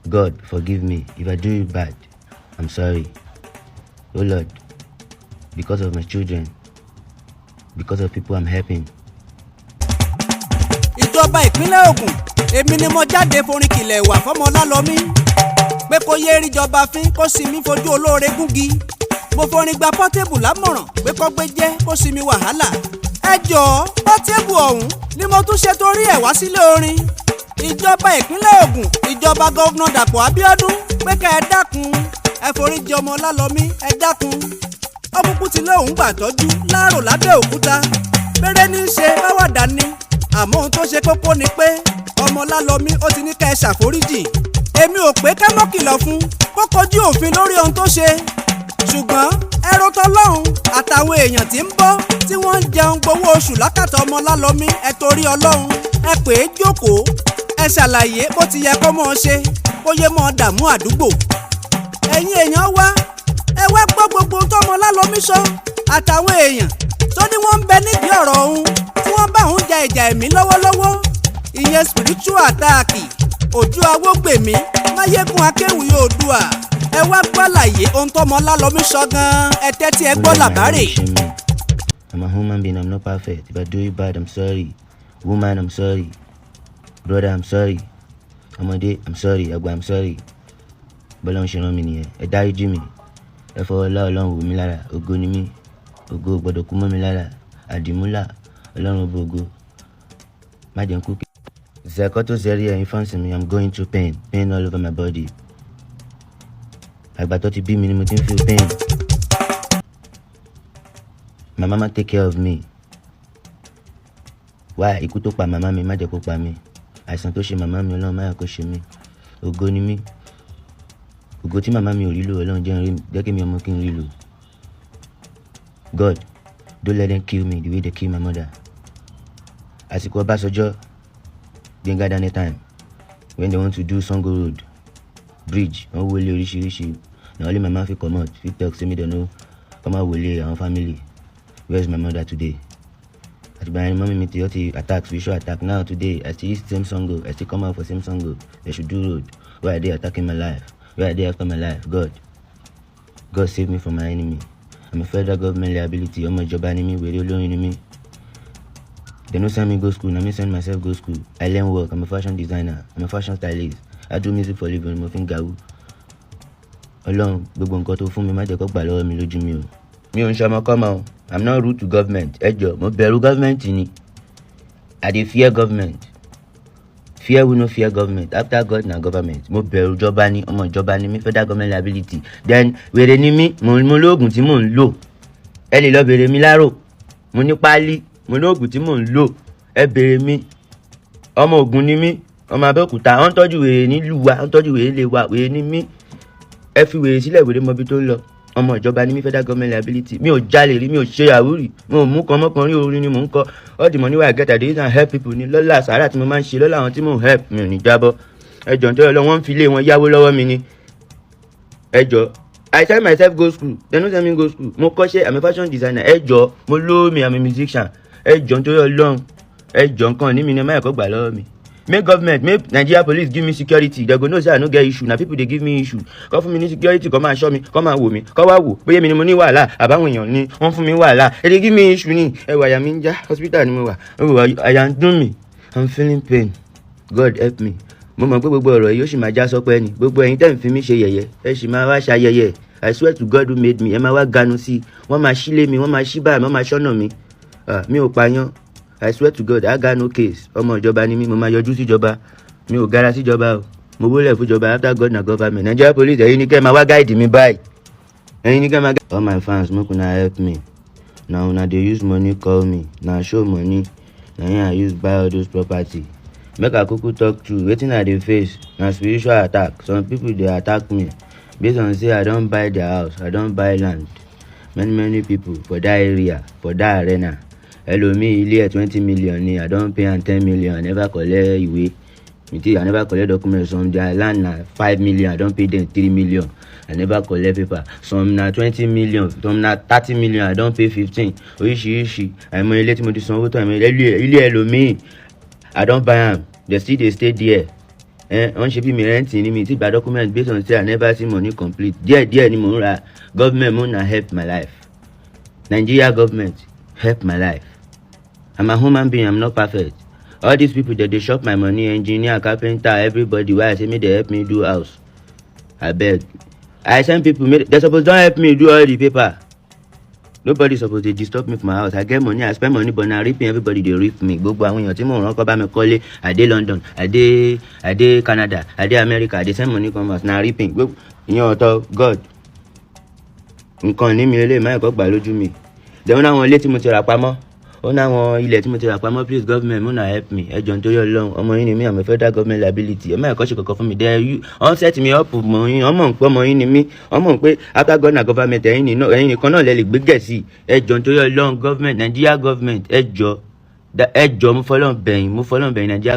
God, forgive me if I do you bad. I'm sorry. Oh Lord, because of my children, because of people I'm helping. Ìjọba ìpínlẹ̀ Ògùn, èmi ni mo jáde forin kìlẹ̀ wà fọmọ Ọlálọ́mí pé kó yéé ríjọba fín, kó sì mí fojú olóore gúngi. Mo forin gba Portable lámọ̀ràn pé kó gbé jẹ́ kó sì mí wàhálà. Ẹ jọ̀ọ́, Portable ọ̀hún ni mo tún ṣe torí ẹ̀ wá sílé orin. Ìjọba ìpínlẹ̀ Ògùn, ìjọba Governor Dàpọ̀ Abíọ́dún, pé ká ẹ dákun, ẹ foríjì ọmọ Ọlálọ́mí, ẹ dákun. Ọkùnkùn ti lóun gbà tọ́jú láàrò lábẹ́ òkúta péré ní í ṣe báwàdà ni, àmọ́ ohun tó ṣe kókó ni pé ọmọ Ọlálọ́mí ó ti ní ká ẹ ṣàforíjì. Èmi ò pé ká mọ́ kìlọ̀ fún kó kojú òfin lórí ohun tó ṣe, ṣùgbọ́n ẹrù tọlọ́run àtàwọn èèyàn tí ń bọ́ tí wọ́n ń jẹun gbowó oṣù lákàtà ọmọ Ọlálọ́mí, ẹ torí Ọlọ́run, ẹ pè é jókòó, ẹ ṣàlàyé bó ti yẹ kó mọ́ ọ ṣe, kó yé mọ́ ọ dààmú àdúgbò. Ẹ̀yin èèyàn wá, ẹ wá gbọ́ gbogbo ohun tọ́mọ Ọlálọ́mí sọ àtàwọn èèyàn tó ní wọ́n ń bẹ nídìí ọ̀rọ̀ ọ̀hún tí wọ́n bá òun ja ìjà ẹ̀mí lọ́wọ́lọ́wọ́, ìyẹn spiritual attack. Ojú Awógbèmí Máyégún, Akéwì Oòdùà, ẹ wá gbọ́ àlàyé ohun tọ́mọ Ọlálọ́mí sọ gan-an. Ẹ tẹ́tí ẹ gbọ́ làbárè. I'm a human being, I'm not perfect. If I do you bad, I'm sorry. Woman, I'm sorry. Brother, I'm sorry. Ọmọdé, I'm sorry. Àgbà, I'm sorry. Bọ́lá ń ṣe rán mi nìyẹn. Ẹ dáríjì mi. Ẹ fọwọ́ lá Ọlọ́run wò mí lára. Ògo ni mí. Ògo ò gbọ́dọ̀ kú mọ́ mi lára. Àdìmúlà, Ọlọ́run ọba ògo. Má jẹ́ n kú. Zẹ̀kọ́ tó zẹ̀rí ẹ̀yin fans mi, I'm going through pain. Pain all over my body. Àgbà tó ti bí mi ni mo ti ń feel pain. My mama take care of me. Wá ikú tó pa màmá mi, má jẹ́ kó pa mí. Àìsàn tó ṣe màmá mi, Ọlọ́run má jẹ́ kó ṣe mí. Ògo ni mí. Ògo tí màmá mi ò rí lò, Ọlọ́run jẹ́ n rí, jẹ́ kí mi ọmọ kí n rí lò. God, don't let them kill me the way they kill my mother. Àsìkò Ọbásanjọ́, Gbénga Daniel time, when they want to do Sango Road bridge, wọ́n wọlé oríṣiríṣi. Na only mama fit comot, fit talk say make dem no come out wọlé àwọn family. Where is my mother today? Àtìgbà yẹn ni mummy mi ti ó ti attack, spiritual attack. Now today, I still use same Sango, I still come out for same Sango. They should do road. Why are they attacking my life? Why are they after my life? God, God, save me from my enemy. I'm a federal government liability. Ọmọ ìjọba ni mí, wèrè olórin ni mí. They no send me go school, na me send myself go school. I learn work. I'm a fashion designer. I'm a fashion stylist. I do music for living. Mo fi ń gawú. Ọlọ́run, gbogbo nǹkan tó fún mi, má jẹ́ kó gbà lọ́wọ́ mi lójú mi o. Mi ò ń ṣọmọ kọ́mọ o. I'm not rude to government. Ẹ jọ, mo bẹ̀rù government ni. I dey fear government. Fear we no fear government. After God na government. Mo bẹ̀rù ìjọba ni, ọmọ ìjọba ni mí, federal government liability. Then wèrè ni mí, mo lóògùn tí mò ń lò. Ẹ lè lọ bèrè mi lárò. Mo ní páálí, mo ní oògùn tí mò ń lò. Ẹ bèrè mi. Ọmọ Ògùn ni mí, ọmọ Abẹ́òkúta. Wọ́n ń tọ́jú wèrè nílùú wa, wọ́n ń tọ́jú wèrè lé wa, wèrè ni mí. Ẹ fi wèrè sílẹ̀, wèrè mọ ibi tó ń lọ. Ọmọ ìjọba ni mí, federal government liability. Mi ò jalè rí, mi ò ṣe yahoo rí, mi ò mú kan mọ́kànrin, orin ni mò ń kọ. All the money wey I get, I dey use am help people ni. Lọ́la sàárà tí mo máa ń ṣe, lọ́la àwọn tí mò ń help, mi ò ní jábọ́. Ẹ jọ̀ọ́, nítorí Ọlọ́run, wọ́n ń fi ilé wọn yáwó lọ́wọ́ mi ni. Ẹ jọ̀ọ́, I send myself go school, they no send me go school. Mo kọ́ṣẹ́, I'm a fashion designer. Ẹ jọ̀ọ́, mo lówó mi, I'm a musician. Ẹ jọ̀ọ́, nítorí Ọlọ́run, ẹ jọ̀ọ́, nǹkan ní mi ni ẹ má yẹ kó gbà lọ́wọ́ mi. Make government, make Nigeria Police give me security. They go know say I no get issue. Na people dey give me issue. Kọ́ fún mi ní security, kọ́ máa ṣọ́ mi, kọ́ máa wò mí, kọ́ wá wò bóyá èmi ni mo ní wàhálà àbáwọn èèyàn ni wọ́n fún mi wàhálà. Ẹ dey give me issue ni. Ẹ wò, àyà mi ń já, hospital ni mo wà. Ẹ wò, àyà ń dùn mí. I'm feeling pain. God help me. Mo mọ̀ pé gbogbo ọ̀rọ̀ yìí ó sì máa já sọ́pẹ́ ni. Gbogbo ẹ̀yin tẹ́ ń fi mí ṣe yẹ̀yẹ́, ẹ sì máa wá ṣayẹyẹ. I swear to God who made me, ẹ máa wá ganu sí i. Wọ́n máa ṣílé mi, wọ́n máa ṣí báyìí, wọ́n máa ṣọ́nà mi. Ah, mi ò pààyàn. I swear to God, I got no case. Ọmọ ìjọba ni mí, mo máa yọjú síjọba. Mi ò gara síjọba o. Mo wólẹ̀ fúnjọba. After God na government. Nigeria Police, ẹ̀yin ni kẹ́ ẹ máa wá guide mi báyìí. Ẹ̀yin ni kẹ́ ẹ máa. All my fans, make una help me. Na una dey use money call me. Na show money na him I use buy all those property. Make I kuku talk true, wetin I dey face na spiritual attack. Some people dey attack me based on say I don buy their house, I don buy land. Many many people for that area, for that arena. Ẹlòmíì, ilé ẹ̀ 20 million ni, I don pay am 10 million, I never collect ìwé mi ti, I never collect document. Some, their land na 5 million, I don pay them 3 million, I never collect paper. Some na 20 million, some na 30 million, I don pay 15. Oríṣiríṣi, àìmọ̀ ilé tí mo ti sanwó tán, àìmọ̀ ilé ẹlòmíì I don buy am, they still dey stay there. Ẹ wọ́n ṣe bí mi rent ni mi ti gba document based on say I never see money complete. Díẹ̀ díẹ̀ ni mò ń ra. Government, make una help my life. Nigeria government, help my life. I'm a human being, I'm not perfect. All these people dem dey chop my money, engineer, carpenter, everybody wey I say make dem help me do house. Abeg, I send people make dem suppose don help me do all the paper. Nobody suppose dey disturb me for my house. I get money, I spend money, but na ripping everybody dey rip me. Gbogbo àwọn èèyàn tí mò ń rán kọ́ bá mi kọ́lé. I dey London, I dey Canada, I dey America, I dey send money come house, na ripping. Gbogbo ìyẹn ọ̀tọ̀. God, nǹkan ní mi eléyìí máa kọ́ gbà lójú mi. Then ó náwọn ilé tí mo ti rà pamọ́, ó náwọn ilẹ̀ tí mo ti rà pamọ́. Please, government, make una help me. Ẹ jọ̀ọ́, nítorí Ọlọ́run, ọmọ yín ni mí. I'm a federal government liability. Ẹ má ẹ̀kọ́ ṣe kankan fún mi. Then you wọ́n set me up mọ̀ yín. Wọ́n mọ̀ pé ọmọ yín ni mí. Wọ́n mọ̀ pé after God na government, ẹ̀yin nìkan náà lẹ lè gbé gẹ̀ẹ́sì. Ẹ jọ̀ọ́, nítorí Ọlọ́run, government, Nigeria government, ẹ jọ̀ọ́, ẹ jọ̀ọ́, mo fọlọ́run bẹ̀yìn, mo fọlọ́run bẹ̀yìn, Nigeria.